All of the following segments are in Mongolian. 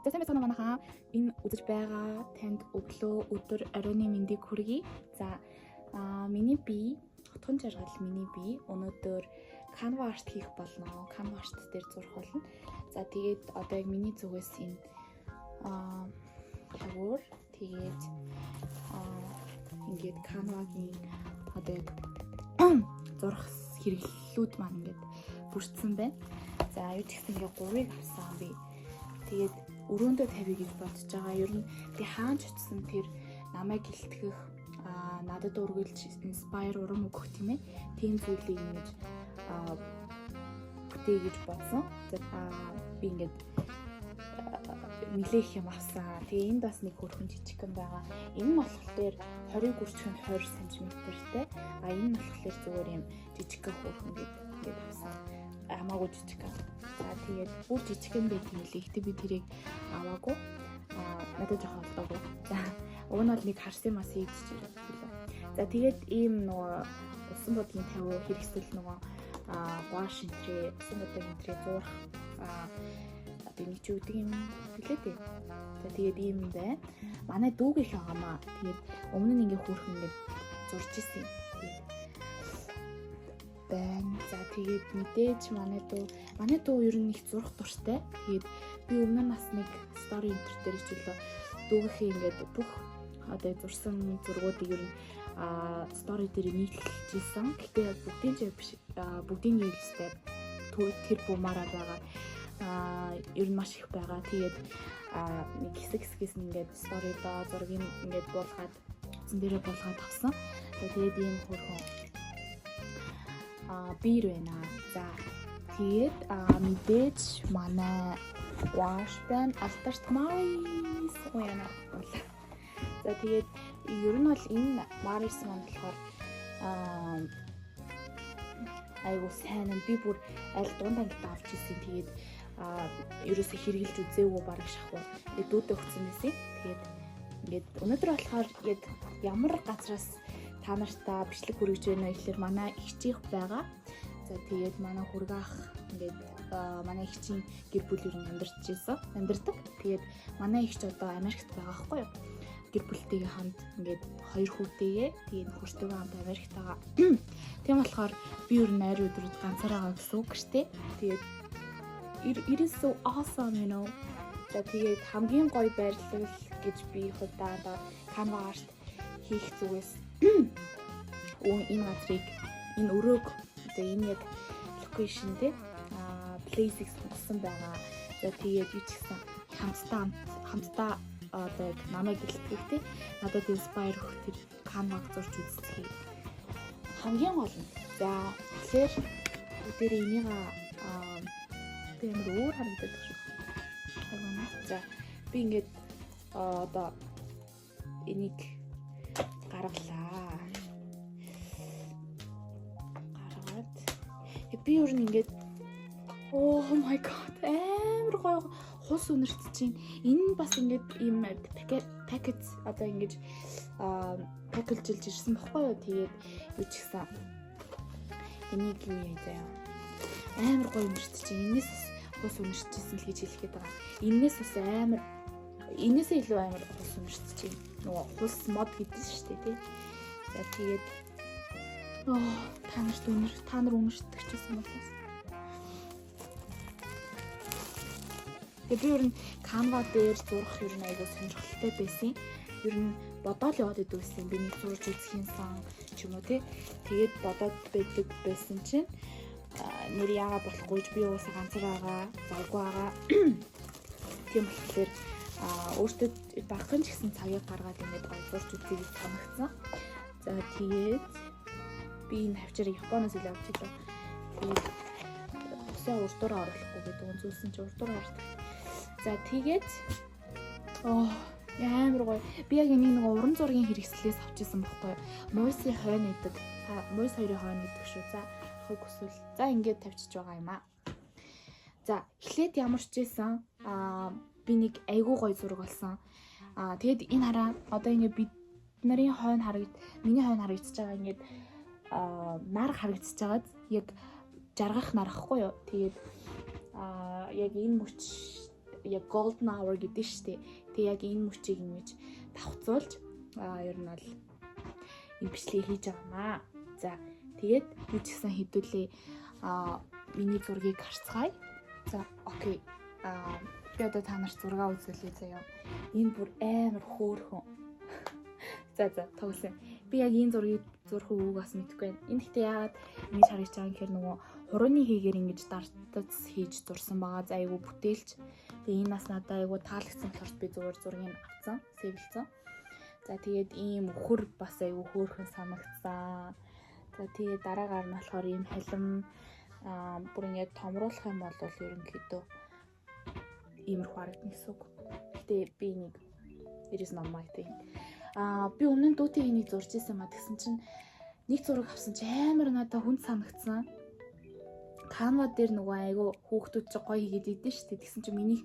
За, сайн байцгаана уу, манайхаа. Энэ үзэж байгаа танд өглөө, өдөр, оройн мэндийг хүргэе. За, миний бие, Отгон жаргал миний бие өнөөдөр Canva art хийх болно. Canva art дээр зурх болно. За, тэгээд одоо яг миний зүгээс энэ хавуур, тэгээд ингээд Canva-гийн одоо яг зурх хэрэглэлүүд маань ингээд бүрдсэн байна. За, юу ч гэсэн ингээд гурвыг авсан би. Тэгээд өрөөндөө тавья гэж бодож байгаа. Ер нь би хаан ч очисон тэр намайг илтгэх, надад үргэлж inspire, урам өгөх, тийм ээ. Тийм зүйлийг ингэж бүтээе гэж бодсон. За, би ингээд нилээх юм авсан. Тэгээ энд бас нэг хөрхөн жижигхэн байгаа. Энэ нь болохоор 20-ыг үрчих нь 20 см-тэй. А энэ нь болохоор зүгээр юм жижигхэн хөрхөн гээд ингээд авсан. Хамаагүй жижигхэн. За, тэгээд бүр жижигхэн байт юм лээ. Гэтэ би тэрийг аваагүй. Надад жоохон олдоогүй. За, уг нь бол нэг харсан юмас хийж чирээ. За, тэгээд ийм нөгөө усан будгийн 50 хэрэгсэл, нөгөө гуаш энтрээ, усан будгийн энтрээ зуурах одоо энийг чи өгдөг юм билээ дээ. За, тэгээд ийм юм байна. Манай дүүгийнх байгаамаа. Тэгээд өмнө нь ингээ хөөрхөн ингээ зурж исэн юм. Тэгээд байна. За, тэгээд мэдээж манай дүү ер нь их зурх дуртай. Тэгээд би өмнө нь бас нэг story энтер дээр хичээлээ дүүгийнхээ ингээд бүх одоо зурсан зургуудыг ер нь story дээр нийтлэж исэн. Гэтэ бүгдийн ч биш, бүгдийн нийлстэй тэр бумаараа байгаа ер нь маш их байгаа. Тэгээд нэг хэсэг хэсгээс нь ингээд story доо зургийг ингээд буулгаад, утсан дээрээ буулгаад авсан. Тэгээд ийм хөөрхөн биер байна. За, тэгээд мэдээж манай гуаш байна. Алдарт Maris уяна. За, тэгээд ер нь бол энэ Maris маань болохоор айгу сайн нь би бүр аль дунд ангид авч ирсэн. Тэгээд ерөөсө хэрэгжилж үзээгүй бараг шахуу. Тэгээд дүүдээ өгсөн байсан. Тэгээд ингээд өнөөдөр болохоор яг ямар газраас та нартаа бичлэг хүргэж байна вэ гэхээр манай эгчийнх байгаа. За, тэгээд манай хүргаах ингээд манай эгчийн гэр бүл ер нь амьдарч ирсэн. Амьдардаг. Тэгээд манай эгч одоо Америкт байгаа байхгүй юу? Гэр бүлтэйгээ хамт ингээд хоёр хүүтэйгээ, тэгээд нөхөртөөгөө хамт Америкт байгаа. Тийм болохоор би ер нь найр өдрүүд ганцаараа байгаа гэсэн үг шүү дээ. Тэгээд it is so awesome. За, тэгээд хамгийн гоё байрлал гэж би хувьдаа одоо Canva art хийх зүгээс энэ газрыг, энэ өрөөг, одоо энэ яг location те place-ийг сонгосон байгаа. За, тэгээд юу ч гэсэн хамтдаа одоо яг намайг илтгэх те, надад inspire өгөх тэр Canva-г зурж үздэхийг хамгийн гол нь. За, тэгэхээр бүгдээрээ энийг тэг амар өөр харагдаад байна шүү. Хайгана. За, би ингээд одоо энийг гаргалаа. Гаргаад би ер нь ингээд, oh my god, амар гоё хус үнэрт чинь. Энэ бас ингээд ийм пакет одоо ингэж пакэлжилж ирсэн бохгүй юу. Тэгээд юу ч гэсэн энийг юу яа заяа. Амар гоё үнэрт чинь. Энээс хус үнэрчсэн л гэж хэлэх гээд байгаа. Энээс бас амар, энээсээ илүү амар хус үнэрт чинь. Нөгөө хус мод гэдэг шүү дээ, тий. За, тэгээд оо, та нар үнэртдэг ч гэсэн болоос. Тэгээ би ер нь Canva дээр зурх ер нь айгуу сонирхолтой байсан. Ер нь бодоол яваад идэв гэсэн. Би нэг зурж үзэх юмсан ч юм уу, тий. Тэгээд бодоод байдаг байсан чинь нэр яага болохгүй ч би уусаа ганцаар байгаа, завгүй байгаа. Тийм болохоор өөртөө багхан ч гэсэн цагийг гаргаад ингээд гоё зурж үзье гэж санагдсан. За, тэгээд би энэ хавчаараа Японоос илүү авч илээ. Тэгээд усаа урдуураа оруулахгүй гэдэг нь зүйлсэн чи урдуураа ордог. За, тэгээд оо, амар гоё. Би яг энийг нэг уран зургийн хэрэгслээс авч исэн бохгүй юу? Муйсын хойно идэг. Та муйс хоёрын хойно идэг шүү. За, авахыг хүсвэл. За, ингээд тавьчихж байгаа юм аа. За, эхлээд ямар ч байсан би нэг айгуу гоё зураг болсон. Тэгээд энэ хараа, одоо ингээд бид нарын хойно харагд, миний хойно харагдчихж байгаа ингээд нар харагдчихж байгаад яг жаргах нар ахгүй юу. Тэгээд яг энэ мөч яг golden hour гэдэг шүү дээ. Тэгээ яг энэ мөчийг ингэж давхцуулж ер нь бол энэ бичлэгийг хийж байгаамаа. За, тэгээд би ч гэсэн хэдүүлээ миний зургийг харцгаая. За, okay. Би одоо та нарт зураг үзүүлье заяа. Энэ бүр амар хөөрхөн. За, тоглосон. Би яг энэ зургийг зурх үг бас мэдэхгүй байна. Энэ гэхдээ яагаад ингэж харагдаж байгаа юм гэхээр нөгөө хурууны хийгээр ингэж дартац хийж зурсан байгаа. За, айгу бүтээлч. Тэгээ энэ нас надад айгу таалагдсан болохоор би зүгээр зургийг авсан, save лсэн. За, тэгээд ийм өхөр бас айгу хөөрхөн санагдсан. За, тэгээд дараагаар нь болохоор ийм халим бүр ингээд томруулах юм бол ерөнхийдөө иймэрхүү харагдана гэсэн үг. Гэтэ би нэг it is not my thing. Би өмнө нь дүүтэй энийг зурж исэн ма, тэгсэн чинь нэг зураг авсан чи амар надад хүнд санагдсан. Canva дээр нөгөө айгу хүүхдүүд чи гоё хийгээд идэв шүү дээ. Тэгсэн чинь минийх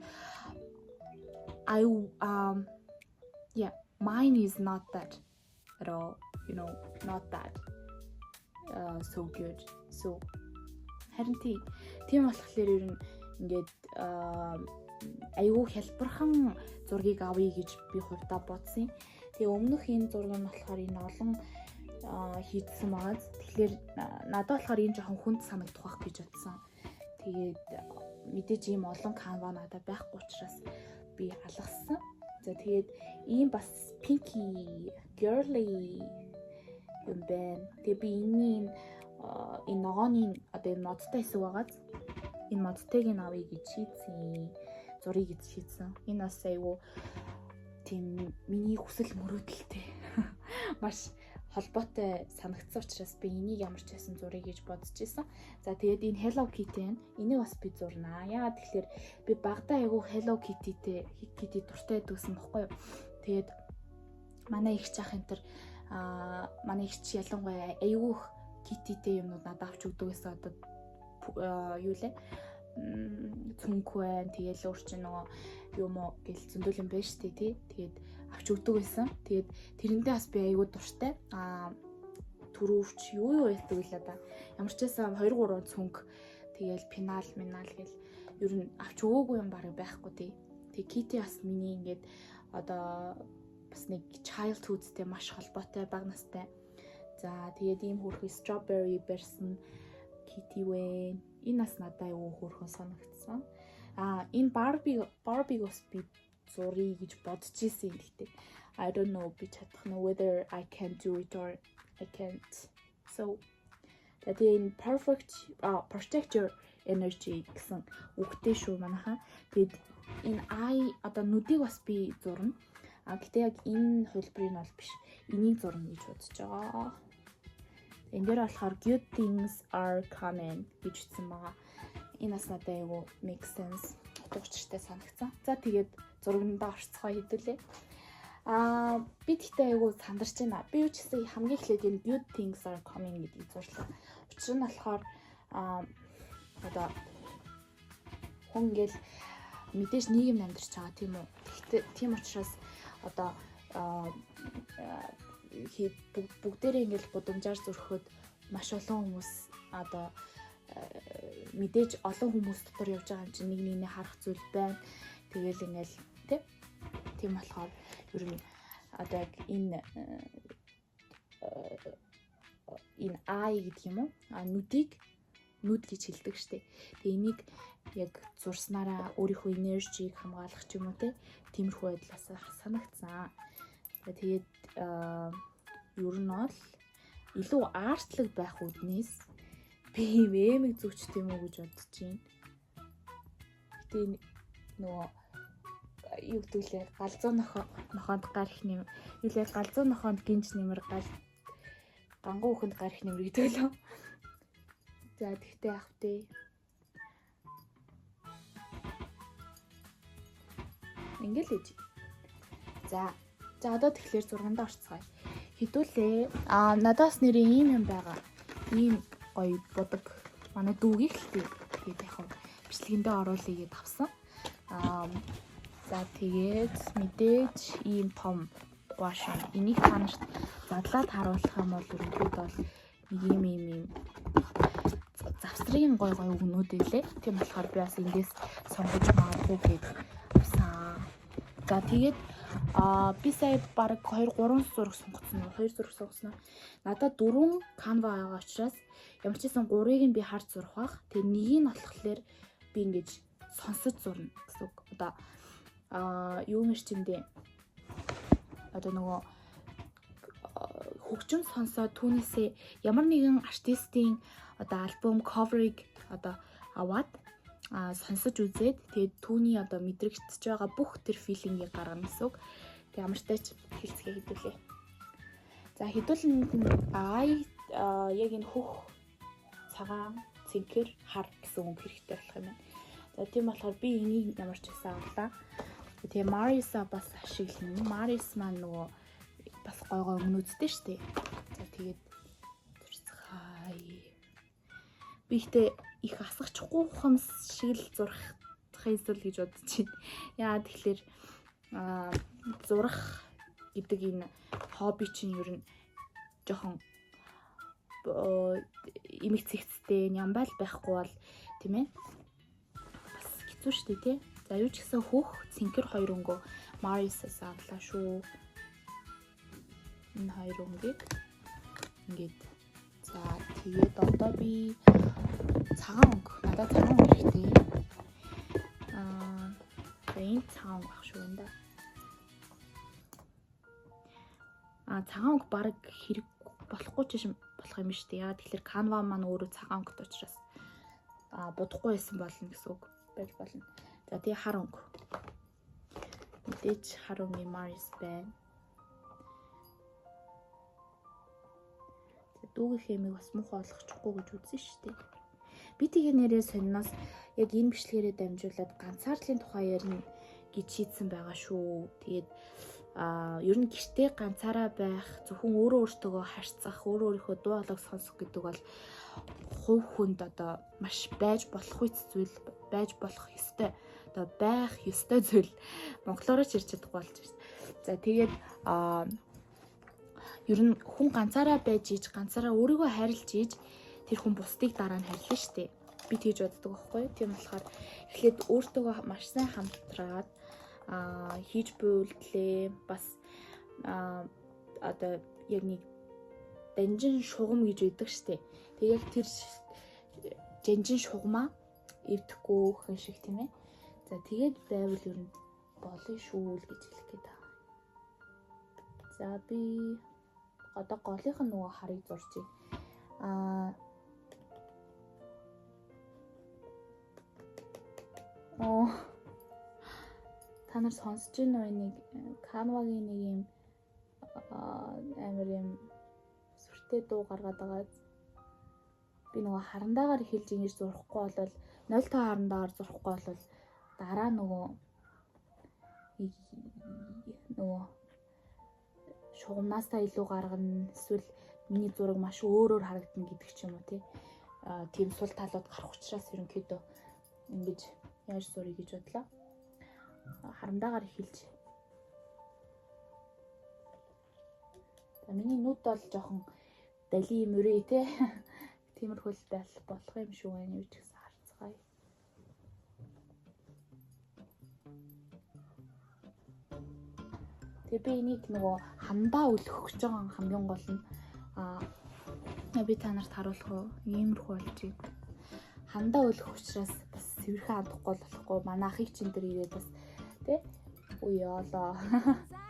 I yeah, mine is not that at all, not that so good. So харин тийм болохоор ер нь ингээд айгүй хялбархан зургийг авъя гэж би хувьдаа бодсон. Тэгээ өмнөх энэ зураг нь болохоор энэ олон хийдсэн байгаа. Тэгэхээр надад болохоор энэ жоохон хүнд санагдах байх гэж бодсон. Тэгээд мэдээж ийм олон Canva надад байхгүй учраас би алгасан. За, тэгээд ийм бас pinky girly юм байна. Тэгээ би энэний энэ ногооны одоо энэ модтой хэсэг байгааз энэ модтойг нь авъя гэж шийдсэн. Зуръя гэж шийдсэн. Энэ бас айгүй тийм миний хүсэл мөрөөдөлтэй маш холбоотой санагдсан учраас би энийг ямар ч байсан зуръя гэж бодож исэн. За, тэгээд энэ Hello Kitty байна. Энийг бас би зурнаа. Яагаад тэгэхээр би багадаа айгүй Hello Kitty-тэй, Kitty дуртай байдаг байхгүй юу? Тэгээд манай эгч ах энэ төр манай эгч ялангуяа айгүй их Kitty-тэй юмнууд надад авч өгдөг гэсэн, одоо юу лээ, цүнх байна. Тэгээл өөр чинь нөгөө юм уу гэл зөндөл юм байна шүү дээ, тий. Тэгээд авч өгдөг байсан. Тэгээд тэрэндээ бас би айгүй дуртай. Түрүүвч юу юу байдаг л да. Ямар ч байсан 2 3 цүнх, тэгээл пенал минал гэл ер нь авч өгөөгүй юм бараг байхгүй, тий. Тэг Kitty бас миний ингээд одоо бас нэг childhood-тэй маш холбоотой, бага настай. За, тэгээд ийм хөөрхөн strawberry барьсан Kitty вэ. Энэ бас надад айгүй хөөрхөн санагдсан. Энэ Barbie бас би зуръя гэж бодож исэн юм, гэхдээ I don't know би чадах нь, whether I can do it or I can't. So тэгээ энэ perfect protect your energy гэсэн үгтэй шүү манайхаа. Тэгээд энэ eye, одоо нүдийг бас би зурна. Гэтэ яг энэ хувилбарыг нь бол биш. Энийг зурна гэж бодож байгаа. Энэ дээр болохоор "Good things are coming" гэж хэлсэн байгаа. Энэ бас надад айгүй make sense, утга учиртай санагцсан. За, тэгээд зургандаа орцгоо хэдүүлээ. Би тэгтээ айгүй сандарч байна. Би юу ч гэсэн хамгийн эхлээд энэ "Good things are coming" гэдгийг зурлаа. Учир нь болохоор одоо хүн ингээл мэдээж нийгэм амьдарч байгаа, тийм үү. Тэгтээ тийм учраас одоо бүгдээрээ ингээл гудамжаар зөрөхөд маш олон хүмүүс, одоо мэдээж олон хүмүүс дотор явж байгаа юм чинь нэг нэгний харах зүйл байна. Тэгэл ингээл тий. Тийм болохоор ер нь одоо яг энэ eye гэдэг юм уу? Нүдийг нүд гэж хэлдэг штэ. Тэгээ энийг яг зурснараа өөрийнхөө energy г хамгаалах ч юм уу те. Тиймэрхүү байдлаас санагдсан. Тэгээд ер нь бол илүү art лаг байх үүднээс би ийм эмэг зүүчтэй юм уу гэж бодож байна. Гэтэ нөгөө юу гэдэг лээ, галзуу нохоо нохоонд гарих нэм юу лээ, галзуу нохоонд гинж нэмэр, гал гангуу үхэнд гарих нэмэр гэдэг лөө. За, тэгтээ яах вэ? Ингээл ээж. За. За, одоо тэгэхээр зургандаа орцгоё. Хэдүүлээ. Надаас нэрээ ийм юм байгаа. Ийм гоё будаг. Манай дүүгийн л тий. Тэгээд яг бичлэгэндээ оруулъя гэд авсан. За, тэгээд мэдээж ийм том гуаш юм. Энийг та нарт задлаад харуулах юм бол ерөнхийдөө бол нэг ийм ийм ийм завсрын гой гой үгнүүд байлээ. Тийм болохоор би бас эндээс сонгож магадгүй гээд авсан. За тэгээд би сая бараг 2 3 зураг сонгоцсон уу? 2 зураг сонгосон. Надад 4 Canva байгаа учраас ямар ч байсан 3-ыг нь би харж зурх бах. Тэгээд нэгийг нь болохоор би ингэж сонсож зурна гэсэн үг. Одоо юу мэр чимдээ одоо нөгөө хөгжим сонсоод түүнээсээ ямар нэгэн артистийн одоо альбом cover-ыг одоо аваад сонсож үзээд тэгээд түүний одоо мэдрэгдэж байгаа бүх тэр feeling-ийг гаргана гэсэн үг. Тэг ямартай ч хэлцгээ хэдүүлээ. За хэдүүлэнд нь яг энэ хөх цагаан цэнхэр хар гэсэн өнгө хэрэгтэй болох юм байна. За тийм болохоор би энийг ямар ч байсан авлаа. Тэгээ Maris-а бас ашиглана. Maris маань нөгөө бас гой гой өнгөнүүдтэй шүү дээ. За тэгээд зурцгаая. Би ихтэй их асгачихгүй хумс шиг л зурах эсвэл гэж бодож байна. Яа тэгэхээр зурах гэдэг энэ хобби чинь ер нь жоохон эмэг цэгцтэй нямбал байхгүй бол тийм ээ бас хэцүү шүү дээ тий. За юу ч гэсэн хөх цэнхэр хоёр өнгөө Maris-аас авлаа шүү. Энэ хоёр өнгийг ингээд за тэгээд одоо би цагаан өнгө надад цагаан өнгө хэрэгтэй. За энэ цагаан өнгө ах шүү энэ да. Цагаан өнгө бараг хэрэг болохгүй ч юм болох юм шүү дээ. Яагаад тэгэхээр Canva маань өөрөө цагаан өнгөтэй учраас будахгүй байсан болно гэсэн үг байж болно. За тэгээ хар өнгө. Мэдээж хар өнгийн Maris байна. Дүүгийнхээ эмийг бас муухай олгочихгүй гэж үзсэн шүү дээ. Би тэгээ нэрээ сонноос яг энэ бичлэгээрээ дамжуулаад ганцаардлын тухай ярина гэж шийдсэн байгаа шүү. Тэгээд ер нь гэртээ ганцаараа байх, зөвхөн өөрөө өөртөөгөө харьцах, өөрөө өөрийнхөө дуу хоолойг сонсох гэдэг бол хувь хүнд одоо маш байж болох үйл зүйл, байж болох ёстой. Одоо байх ёстой зүйл монголоор ч ярьж чадахгүй болж байна. За тэгээд ер нь хүн ганцаараа байж иж, ганцаараа өөрийгөө хайрлаж иж тэр хүн бусдыг дараа нь хайрлана шүү дээ. Би тэгж боддог байхгүй. Тийм болохоор эхлээд өөртөөгөө маш сайн хамтраад хийж буй үйлдэлээ бас одоо яг нэг данжин шугам гэж байдаг шүү дээ. Тэг яг тэр жанжин шугамаа эвдэхгүй хүн шиг тийм ээ. За тэгээд байвал ер нь болно шүү л гэж хэлэх гээд байгаа. За би одоо голынх нь нөгөө харыг зурж байна. Та нар сонсож байна уу нэг Canva-гийн нэг юм амар юм сүртэй дуу гаргаад байгаа. Би нөгөө харандаагаар эхэлж ингэж зурхгүй бол 0.5 харандаагаар зурхгүй бол дараа нөгөө шугамнаасаа илүү гаргана эсвэл миний зураг маш өөрөөр харагдана гэдэг ч юм уу тий. Тийм сул талууд гарах учраас ерөнхийдөө ингэж яаж зуръя гэж бодлоо. Харандаагаар эхэлж. За миний нүд бол жоохон дали мөрөө тий. Тиймэрхүү л болох юм шүү байна юу ч гэсэн харцгаая. Тэгээ би энийг нөгөө хандаа өлөх гэж байгаа хамгийн гол нь би та нарт харуулах уу? Иймэрхүү болж байна. Хандаа өлөх учраас бас сэвэрхэн хандахгүй болохгүй. Манай ахыг чинь тэр ирээд бас тий үе ёолоо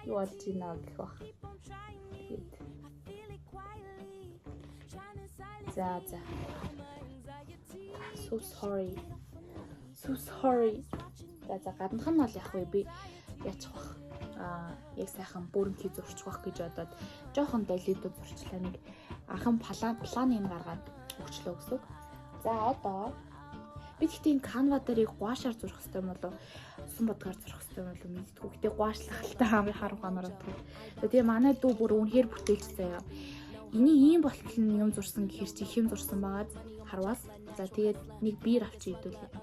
юу болж байна гэх бах. Тэгээд за за. So sorry. So sorry. За за гаднах нь бол яг вэ би яачих бах. Яг сайхан бүрэнхий зурчих бах гэж бодоод жоохон далидуу зурчлаа. Нэг анхан план юм гаргаад өгчлөө гэсэн үг. За одоо би гэхдээ энэ Canva дээр гуашаар зурх хэрэгтэй юм болов усан бодгаар зурх хэрэгтэй юм болов мэддэггүй. Гэтэ гуашлах л та хамгийн харуу ганаар боддог. Тэгээ манай дүү бүр үнэхээр бүтээлч заяа. Эний ийм болтол нь юм зурсан гэхэр чи их юм зурсан байгаа харваас. За тэгээд нэг бир авчи идүүлээ.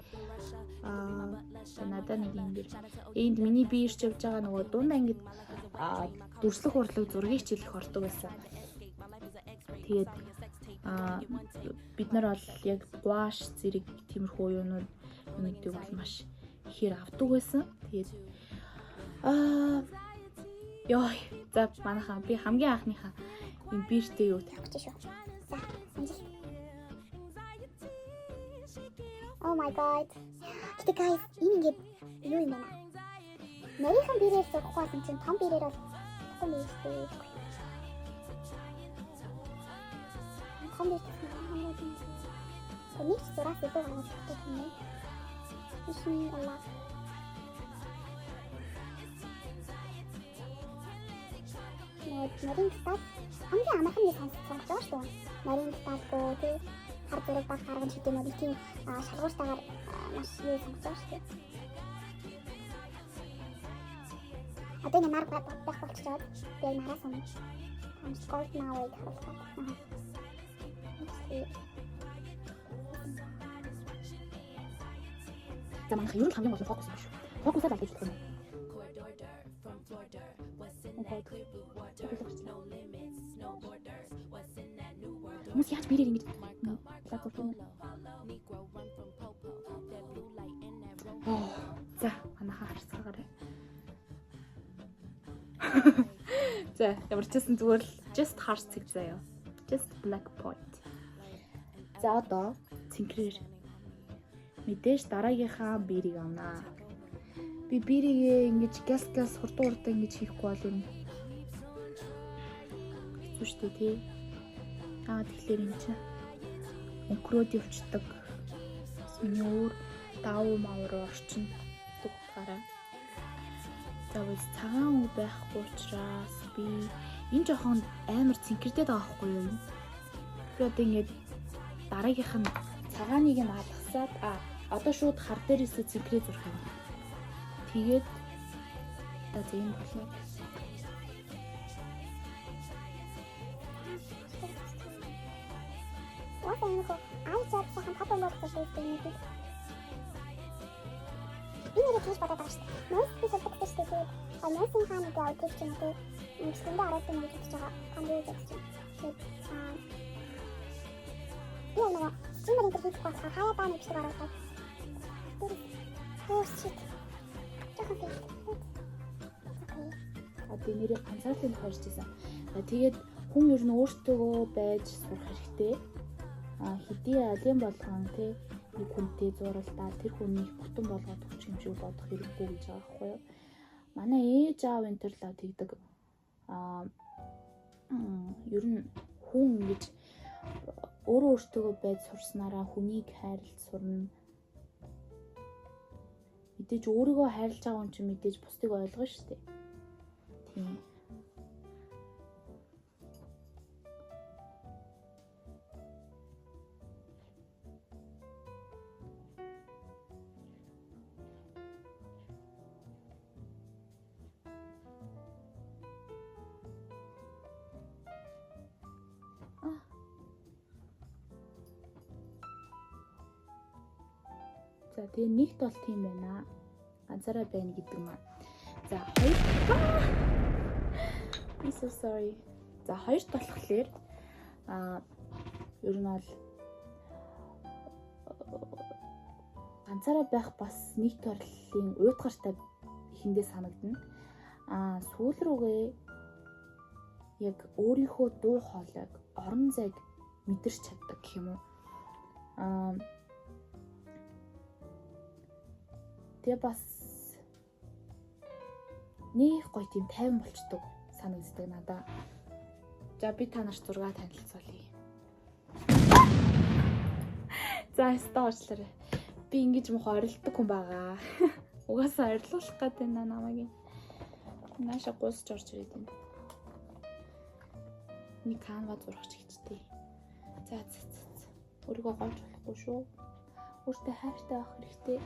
Надаа нэг юм бир. Энд миний бие ирч явж байгаа нөгөө дунд ангид дүрслэх урлаг зургийн хичээл их ордог байсан. Тэгээд бид нар бол яг гуаш зэрэг тиймэрхүү юунуудыг бол маш ихээр авдаг байсан. Тэгээд ёо, за манайхаа би хамгийн анхныхаа энэ биртэй юу тавих гэж шүү. За, амжилт. Oh my god. Гэтэ guys, энэ ингээд юу юм бэ? Нарийнхан бирээр зурхгүй болсон чинь том бирээр бол том бир шүү дээ. Том бир гэсэн хамгийн юм. Нэг ч зураас илүү гаргаж чаддаг юм байна. Ишин болоо. Нарийн талаар хамгийн амархан нэг сонгож байгаа шүү дээ. Нарийн талгүй тий хар зураг баг гарган ч гэдэг юм уу тийм шалгууртайгаар маш юу сонгож байгаа шүү дээ. Одоо ингэ нар байх болчиход би яг нараас өмнө golden hour-ыг харуулсан. За манайх ер нь хамгийн гол нь фокус юм шүү. Фокусаа л алдаж болох юм. Хүмүүс яаж бирээр ингэж лаг юм. За манайхаа харцгаагаарай. За ямар ч гэсэн зүгээр л just хар цэг заяа. Just black point. За одоо цэнхрээр мэдээж дараагийнхаа бирийг авнаа. Би бирийгээ ингэж гяс гяс хурдан хурдан ингэж хийхгүй бол юм хэцүү шүү дээ тий. Аа тэгэхээр энэ чинь өнгөрөөд явцдаг. Миний өөр даав мав руу орчин гэдэг утгаараа. За бол цагаан өнгө байхгүй учраас би энэ жоохон амар цэнхэрдээд байгаа байхгүй юу? Би одоо ингэж дараагийнх нь цагааныг нь алгасаад одоо шууд хар дээрээсээ цэнхрээ зурх юм. Тэгээд за юм болно. Угаасаа энэ хөө ай чад сайхан топ өнгө болсон юм би. Би нэрээ тийж бодоод байгаа шүү дээ. Нойс би солих гэсэн шүү дээ. Тэгээд нойсын хаана нэг аудио ч юм уу бичлэгэндээ оруулах юм гэж бодож байгаа. Та нар юу гэж бодож байна? Тэгээд би нөгөө стример энэ төр хийх болохоор хаяа даа нэг бичлэг оруулаад. Oh shit. Жоохон фейк. Окей. Одоо нэрээ ганцаарлын тухай ярьж байсан. Тэгээд хүн ер нь өөртөөгөө байж сурах хэрэгтэй. Хэдий алийн болгон тий нэг хүнтэй зуралдаад тэр хүнийг бүтэн болгоод өгчих юм шиг бодох хэрэггүй гэж байгаа байхгүй юу? Манай ээж аав энэ төр лав тэгдэг. Ер нь хүн ингэж өөрөө өөртөөгөө байж сурснараа хүнийг хайрлаж сурна. Мэдээж өөрийгөө хайрлаж байгаа хүн чинь мэдээж бусдыг ойлгоно шүү дээ. Тийм. За тэгээ нэгт бол тийм байна. Ганцаараа байна гэдэг маань. За хоёр I'm so sorry. За хоёрт болохоор ер нь бол ганцаараа байх бас нэг төрлийн уйтгартай ихэндээ санагдана. Сүүл рүүгээ яг өөрийнхөө дуу хоолойг, орон зайг мэдэрч чаддаг гэх юм уу. Тэгээ бас нэг гоё тийм тайван болчдөг санагддаг надаа. За би та нарт зураг танилцуулъя. За өстө уучлаарай. Би ингэж муухай орилдог хүн байгаа. Угаасаа орилуулах гээд байна намайг. Нааша гуйсч орж ирээд байна. Нэг канва зурах ч гэжтэй. За за за. Өөрийгөө голж болохгүй шүү. Өөртөө хайртай байх хэрэгтэй.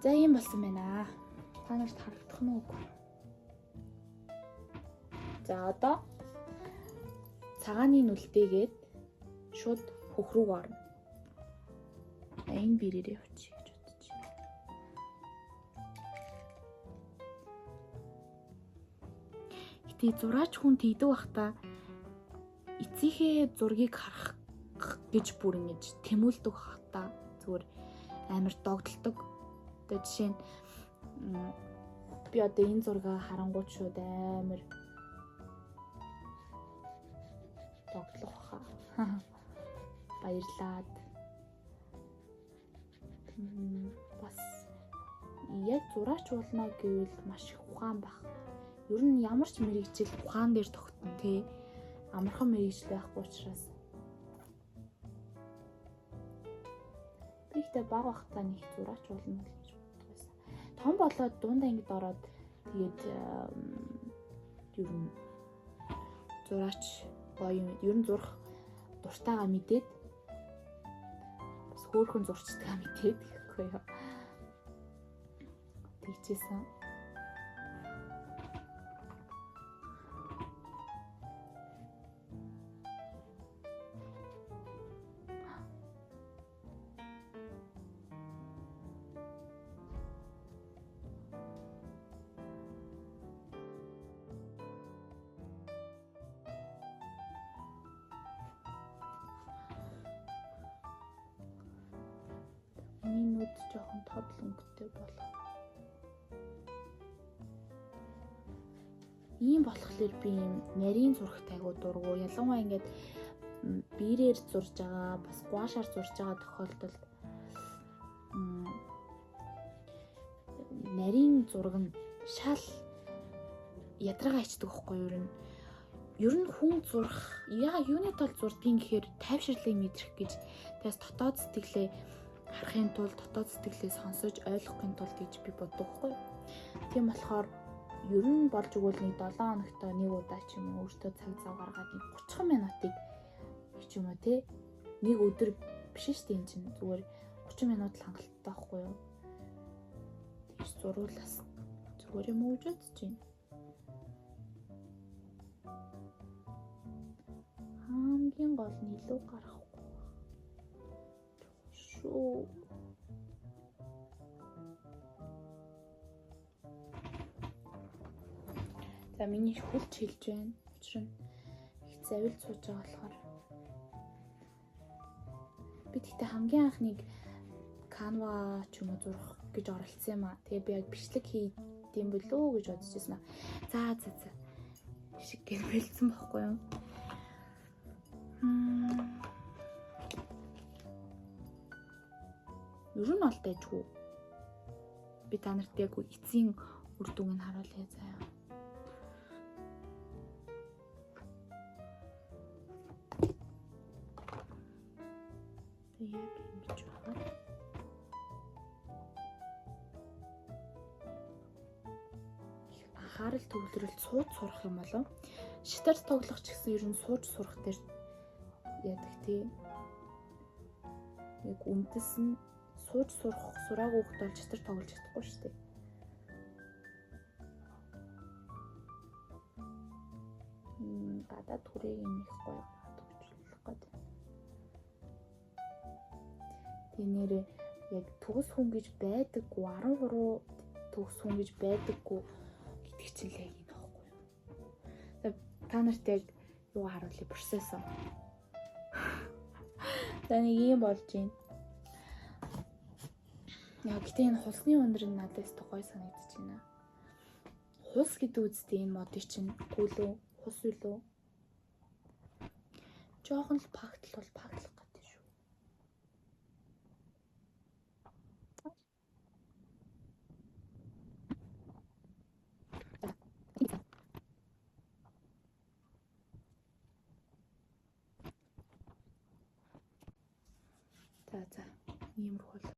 За ийм болсон байна. Та нарт харагдах нь үгүй. За одоо цагааны нүлдээгээд шууд хөх рүү орно. Энэ бирээрээ явчих гэж бодож байна. Гэтэ зураач хүн тэгдэг байхдаа эцсийнхээ зургийг харах гэж бүр ингэж тэмүүлдэг байхдаа зүгээр амар догдолдог. Одоо жишээ нь би одоо энэ зургийг харангуут шууд амар тоглох хаа. Баярлаад. Бас яг зураач болно гэвэл маш их ухаан байх. Ер нь ямар ч мэргэжил ухаан дээр тогтно тий. Амархан мэргэжил байхгүй учраас. Би ихтэй баг байхдаа нэг зураач болно гэж боддог байсан. Том болоод дунд ангид ороод тэгээд ер нь зураач гоё юм. Ер нь зурх дуртайгаа мэдээд бас хөөрхөн зурчдгаа мэдээд гэхгүй юу. Тэгчихсэн. Миний нүд жоохон тодл өнгөтэй болох. Ийм болохоор би ийм нарийн зурагт айгуу дургу. Ялангуяа ингээд биерээр зурж байгаа, бас гуашаар зурж байгаа тохиолдолд нарийн зураг нь шал ядрага ичдэг байхгүй юу? Ер нь хүн зурх, яа юуны тулд зурдгийг гэхээр тайвширлыг мэдрэх гэж, тэгээс дотоод сэтгэлээ харахын тулд, дотоод сэтгэлээ сонсож ойлгохын тулд гэж би боддог байхгүй юу? Тийм болохоор ер нь болж өгвөл нэг 7 хоногт нэг удаа ч юм уу өөртөө цаг зав гаргаад нэг 30 минутыг ч юм уу те, нэг өдөр биш шүү дээ, энэ чинь зүгээр 30 минут л хангалттай байхгүй юу? Тэгж зуруулаас зүгээр юм уу гэж бодож байна. Хамгийн гол нь илүү гарахгүй шүү. За миний хөлч хэлж байна. Учир нь их завилж сууж байгаа болохоор. Би тэгтээ хамгийн анх нэг Canva ч юм уу зурх гэж оролцсон юм аа. Тэгээ би яг бичлэг хийдэм болов уу гэж бодож байсан. За за за. Шиг гэж бэлдсэн байхгүй юу? Ер нь бол дайжгүй. Би та нарт яг эцсийн үр дүнг нь харуулъя заяа. Тэг яг ингэж байгаа. Их анхаарал төвлөрөл сууж сурах юм болов. Шатар тоглох ч гэсэн ер нь сууж сурах дээр яадаг тий. Яг үндэс нь сууж сурах сураагүй хөлт бол шатар тоглож чадахгүй шүү дээ. Гадаад хүрээг юм их гоё гаргаад өгчлөх гээд. Тэг нэрээ яг төгс хүн гэж байдаггүй, 13 төгс хүн гэж байдаггүй гэдэг чинь л яг энэ байхгүй юу. Та нарт яг юу харуулъя процессоо. За нэг юм болж байна. Яа гэтээ энэ хулсны өндөр нь надад өстө гоё санагдаж байна. Хулс гэдэг үстэй энэ модыг чинь гүйлүү, хус үлээ. Жохон л пагтл бол пагтлах гэдэг шүү. За за. Иймэрхүү бол.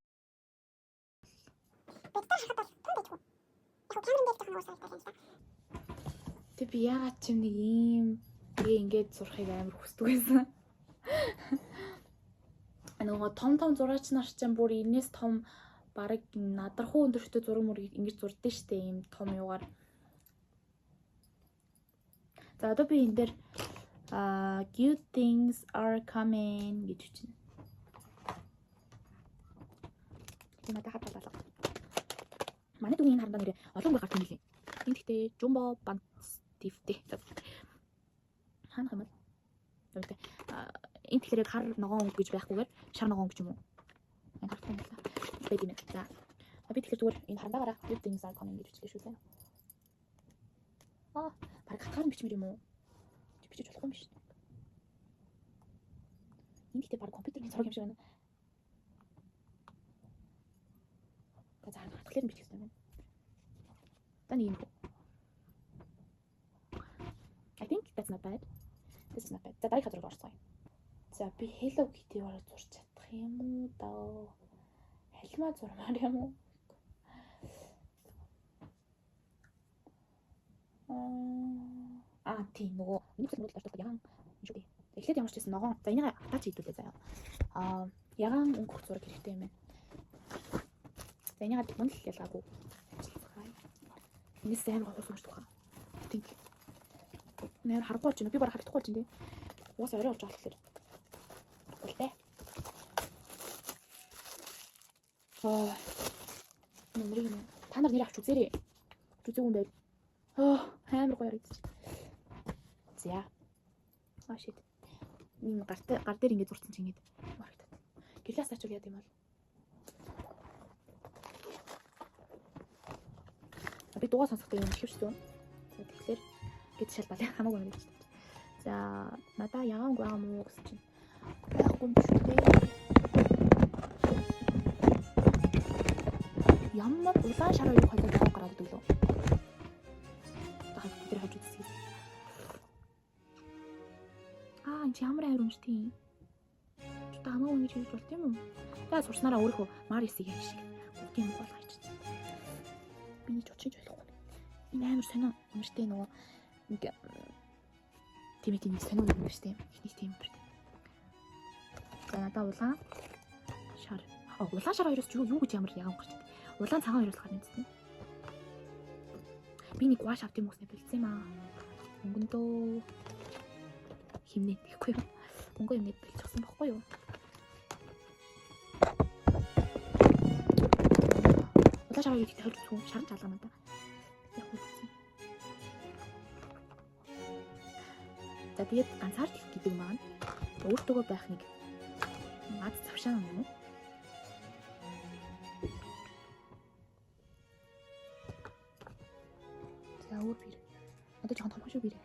Тэг би яагаад ч юм нэг ийм тэгээ ингээд зурхыг амар хүсдэг байсан. Нөгөө том том зураач нар ч бүр энэс том бараг надархуу өндөртэй зураг мөрийг ингэж зурдсан штэ ийм том юугаар. За одоо би энэ дээр good things are coming гэж бичнэ. Тийм надад хат болоо. Манай дүүний энэ харандаа нэрээ олон өнгө гарт юм билээ. Энэ гэхдээ jumbo band стивтэй. Хаана юм бол? Энэ тэгэхээр хар ногоон өнгө гэж байхгүйгээр шар ногоон өнгө ч юм уу. Энэ харах юм байна. Байд юм. За. Би тэгэхээр зүгээр энэ харандаагаараа good things are coming гэж бичлээ шүү дээ. Аа, бараг хатгаар нь бичмээр юм уу? Бичиж болохгүй юм биш. Энэ гэхдээ бараг компьютерний зураг юм шиг байна. За хатглаар нь бичих хэрэгтэй юм байна. За нэг юм. I think that's not bad. This is not bad. За дараагийн зураг орцгоё. За би Hello Kitty бараг зурч чадах юм уу даа? Халимаа зурмаар юм уу? Аа тийм нөгөө миний хөсөл мөрөдөл орчиход ягаан юм шүү дээ. Эхлээд ямар ч байсан ногоон. За энийг хатаач хийдүүлээ заяа. Аа ягаан өнгөх зураг хэрэгтэй юм байна. За энийг мөн л ялгаагүй ажиллацгаая. Энэс амар гоо хурц уншдаг. Тийм. Нэр харахгүй болж байна. Би бараг харагдахгүй болж байна тий. Угаасаа орой болж байгаа болохоор. Үлдээ. Аа. Нэрийг нь та нар нэр авч үзээрэй. Авч үзээгүй юм байл. Аа, амар гоё харагдчих. За. Аа shit. Энэ гар дээр ингэж зурцсан чинь ингэж харагдаад. Гэрлээс ачвал яа гэм бол. Би дугаа сонсохдоо юм ихэвчлэн. За тэгэхээр гэж шалбал хамаагүй юм гэж. За надаа ягаан өнгө байгаа мó гэсэн чинь байхгүй юм шүү дээ. Ямар улаан шараа юу хойлоо байгаа гараад идэв лөө. Одоо тэр хавж үзье. Аа энэ ямар айр өмчтэй. Одоо хамаагүй ингэж хийж болт юм уу? За сурснараа өөрийнхөө Марисыг яг шиг бүгдийн мөх болгож. Би нэг ч учрыг ойлгохгүй. Энэ амар сонио өмөртэй нөгөө нэг тийм тийм сонио юм биш тийм. Эхний тийм өмөртэй. За надаа улаан шар. А улаан шар хоёроос юу гэж ямар ягаан гарч идэв. Улаан цагаан хоёроос гарна үстэй. Би нэг гуаш авт юм уусна болцсон юм аа. Өнгөндөө химнээ гэхгүй юу? Өнгөө химнээ болчихсон бохгүй юу? Улаан шар хоёрыг хөлж үзүү. Шаран чалгаа надаа. Яг үзсэн. За тэгээд ганцаардл гэдэг маань өөртөөгөө байх нэг мад завшаан юм уу? За өөр бир. Одоо жоохон томхон шүү бир.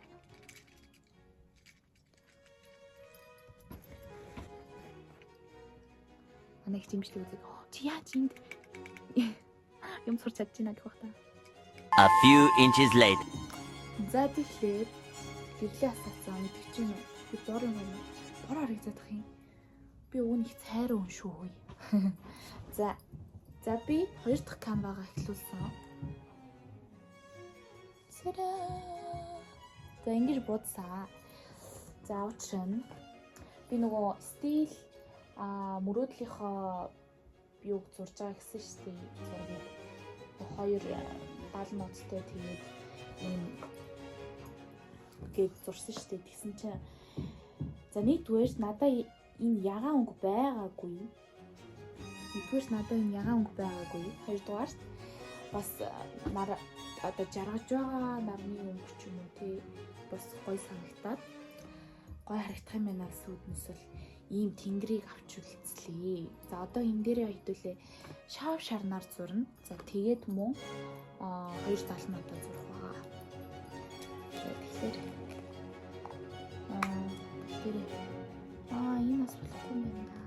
Манай их чимжлэг үзэг. Чи яаж энд юм сурч чадж байна гэх бах та. A few inches later. За тэгэхээр гэрлээ асаацсан мэдгч юм уу? Би бор юм уу? Бор харагдах юм. Би уг нь их цайруу хүн шүү хөөе. За би хоёр дахь канвагаа эхлүүлсэн. Цараа. За ингэж будсаа. За учир нь би нөгөө стил мөрөөдлийнхөө юуг зурж байгаа гэсэн шүү дээ. Зургийг хоёр дал модтой тэгээд ийм гээд зурсан шүү дээ. Тэгсэн чинь за нэгдүгээр надаа энэ ягаан өнгө байгаагүй. Нэгдүгээр надаа энэ ягаан өнгө байгаагүй. Хоёрдугаарт бас нар одоо жаргаж байгаа нарны өнгө ч юм уу тий бас гоё санагтаад гоё харагдах юм байна гэсэн үднэс бол ийм тэнгэрийг авч үлцлээ. За одоо энэ дээрээ хэдүүлээ шав шарнаар зурна. За тэгээд мөн хоёр залмуудаа зурх байгаа. Тэгэхээр тэр энэ бас болохгүй юм байна да.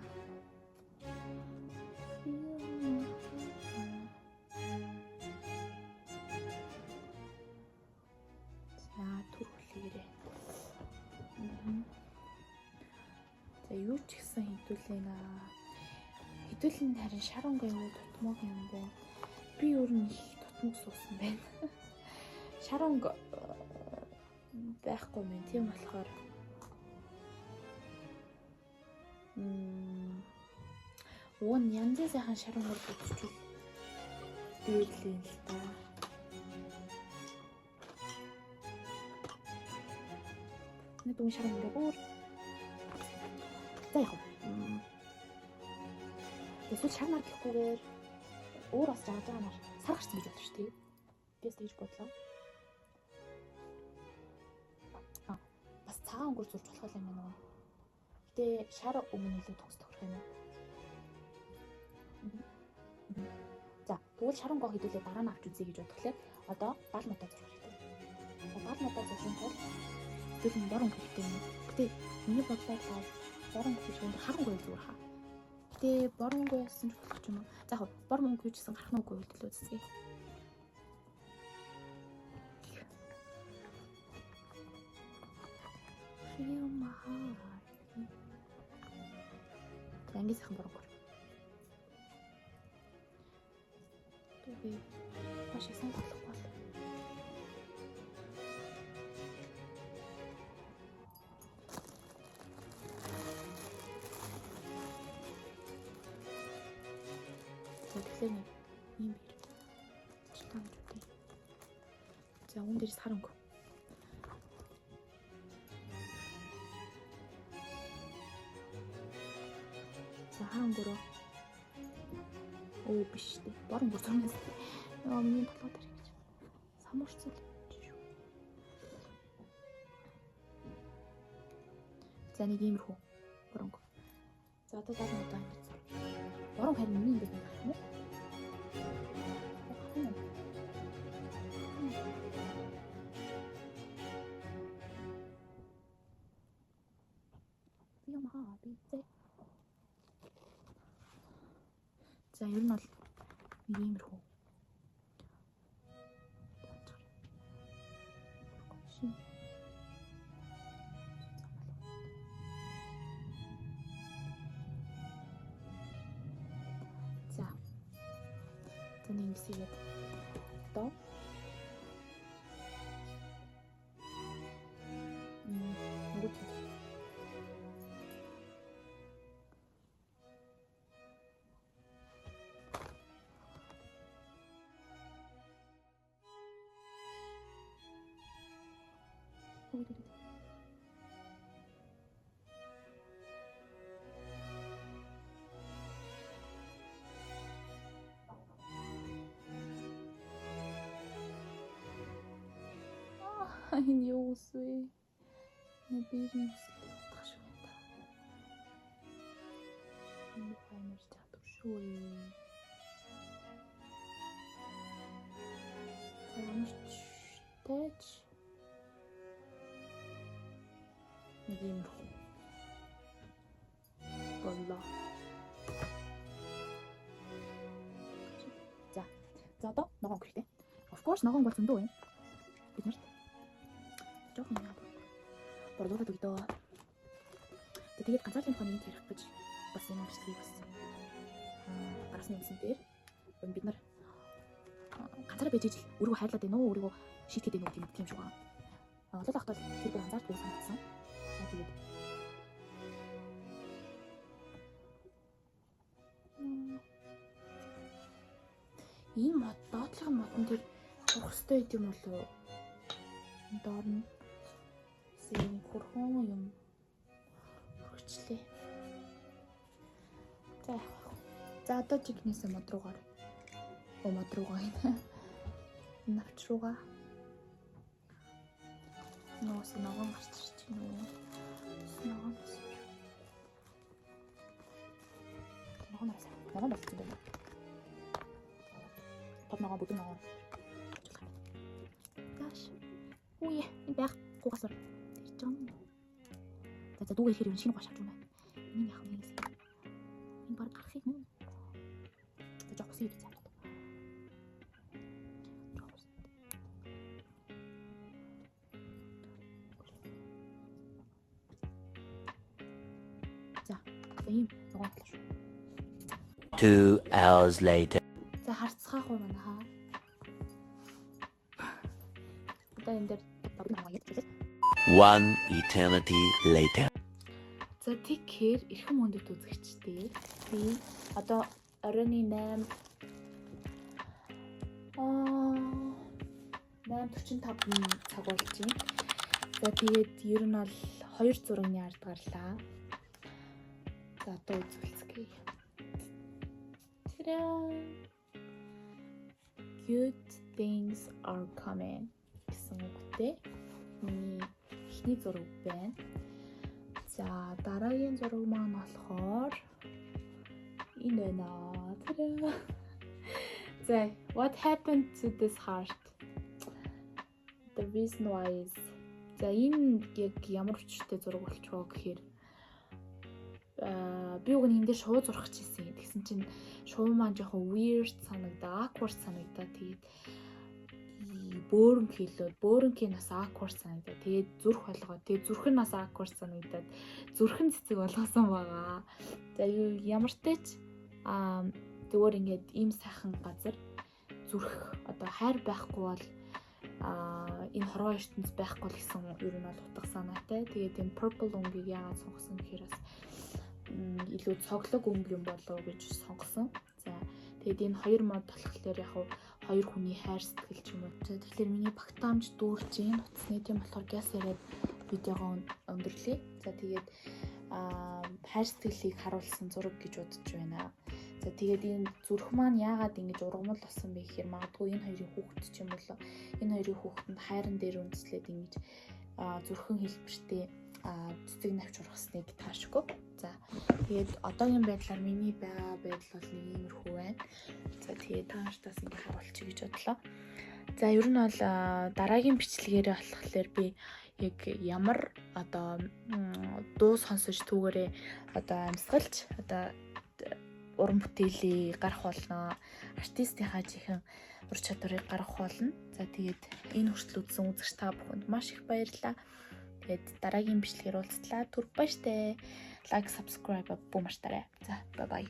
За түр хүлээгээрэй. За юу ч гэсэн хэдүүлээ наа. Хэдүүлэн харин шар өнгө аюу тутмаг юм байна. Би өөр нь их тутмаг суусан байна. Шар өнгө байхгүй мэн. Тийм болохоор уг нь янзын сайхан шар өнгөөр бүтчихвэл дээрлээ л та. Нэг дүн шар өнгө өөр. За яг. Эсвэл шар нар гэхгүйгээр өөр бас жаргаж байгаа нар сар гарсан гэж бодлоо шүү дээ. Би бас тэгж бодлоо. Бас цагаан өнгөөр зурж болох юм байна уу? Гэтэ шар өнгө нь илүү төгс тохирох юм уу? За, Тэгвэл шар өнгөө хэдүүлээ дараа нь авч үзье гэж бодглоо. Одоо гал модоо зурх хэрэгтэй. Гал модоо зурхын тулд хэдүүл нь бор өнгө хэрэгтэй юм. Гэтэ миний бодлоор л бор өнгө биш өндөр хар өнгө зүгээр хаа. Гэтэ бор өнгө байсан ч болох юм уу? За яг бор өнгө хийжсэн гарах нь үгүй хөдөл үзье. Feel my heart. Анги сайхан бор өнгө. Би маш их сайн болохгүй бол. За тэгэхээр нэг ийм бэр. Члаа гэж үгүй. За үүн дээрс хар өнгө. За хар өнгөрөө. Оо биш үү. Бор өнгөр зурнаас. Яа миний толгой дээр гэж. Самурцал шүү. За нэг иймэрхүү бор өнгө. За одоо гал модоо ингэж зур. Бор өнгө харин миний ингэж гарах юм уу? Гарах юм. Би юм аа би зэ. За ер нь бол нэг иймэрхүү. За. За нэг ингэсгээд одоо өнгөт. Энэ юу вэ? Нэг биеийн өсөлтийг утгах шиг байна та. Энэ амар чадвар шүү. За ямар ч тач нэг иймэрхүү боллоо. За. За одоо ногоон хэрэгтэй. Of course ногоон бол зөндөө юм. Бид нарт жоохон юм борлуулад өгдөө. Тэгээд ганцаарлын тухай нэг ярих гэж бас энэ бичлэгийг бас гаргасан юмсан дээр бид нар ганцаараа байж ижил өөрийгөө хайрлаад байна уу, өөрийгөө шийтгэхэд байна уу гэх юм шиг байна. Олол ахт бол тэр бүр анзаардгүй санагдсан. За тэгээд энэ мод доотлогын модон дээр урах хөстэй байд юм болов уу? Доор нь зэн хөрхөн юм хөрчлээ. За яах вэ? За одоо чигнээсээ мод руугаар. Оо мод руугаа энэ. Навч руугаа. Нөөс ногоон гарч ирж байна уу? Ногоон бас. Ногоон арай. Ногоон болсон байна. Топ ногоон бүдэн ногоон. Яаш. Үе, энэ байх гугасар. Ирж байгаа юм. За за дүүгээ ихээр ер нь шинэ гоо шавж байна. Энийг яах вэ гэсэн. Энэ баг гарахыг мөн. За жоох усыг идэх юм. Жоох ус. За, за ийм ногоон талаа шүү. 2 hours later. За харцгаах уу манай хаа. Одоо энэ дээр ногоон ядчихлаа. One eternity later. За тэгэхээр эрхэм хүндэт үзэгчдээ би одоо оройн 8 8:45 цаг болж байна. За тэгээд ер нь бол 2 зургийн ард гарлаа. За одоо үзүүлцгээе. Ta-da! Good things are coming гэсэн үгтэй миний эхний зураг байна. За дараагийн зураг маань болохоор энэ байна. Ta-da! За, what happened to this heart? The reason why is, за, энэ яг ямар учиртай зураг болчихоо гэхээр би уг нь энэ дээр шувуу зурах хийсэн. Тэгсэн чинь шувуу маань жоохон weird санагдаа, awkward санагдаа. Тэгээд бөөрөнх хэлээд, бөөрөнхийн бас awkward санагдаа. Тэгээд зүрх болгоо. Тэгээд зүрх нь бас awkward санагдаад зүрхэн цэцэг болгосон байгаа. За, юу ямар ч зүгээр ингээд ийм сайхан газар зүрх, одоо хайр байхгүй бол энэ хорвоо ертөнц байхгүй л гэсэн ер нь бол утга санаатай. Тэгээд энэ purple өнгийг яагаад сонгосон гэхээр бас илүү цоглог өнгө юм болов уу гэж сонгосон. За, тэгээд энэ хоёр мод болохоор яг хоёр хүний хайр сэтгэл ч юм уу. За, тэгэхээр миний багтаамж дүүрч энэ утасны, тийм болохоор гяс яриад видеогоо өндөрлөе. За, тэгээд хайр сэтгэлийг харуулсан зураг гэж бодож байна. За, тэгээд энэ зүрх маань яагаад ингэж ургамал болсон бэ гэхээр магадгүй энэ хоёрын хүүхэд ч юм уу, энэ хоёрын хүүхэдэнд хайран дээр үндэслээд ингэж зүрхэн хэлбэртэй цэцэг навч ургасныг таашгүй. За, тэгээд одоогийн байдлаар миний байгаа байдал бол нэг иймэрхүү байна. За, тэгээд та нартаас ингэ харуулчих гэж бодлоо. За, ер нь бол дараагийн бичлэгээрээ болохоор би яг ямар одоо дуу сонсож, түүгээрээ одоо амьсгалж, одоо уран бүтээлийг гарах болно. Артистынхаа жинхэнэ ур чадварыг гаргах болно. За, тэгээд энэ хүртэл үзсэн үзэгч та бүхэнд маш их баярлалаа. Тэгээд дараагийн бичлэгээр уулзлаа. Түр баяртай. Like, subscribe бүү мартаарай. За, bye bye.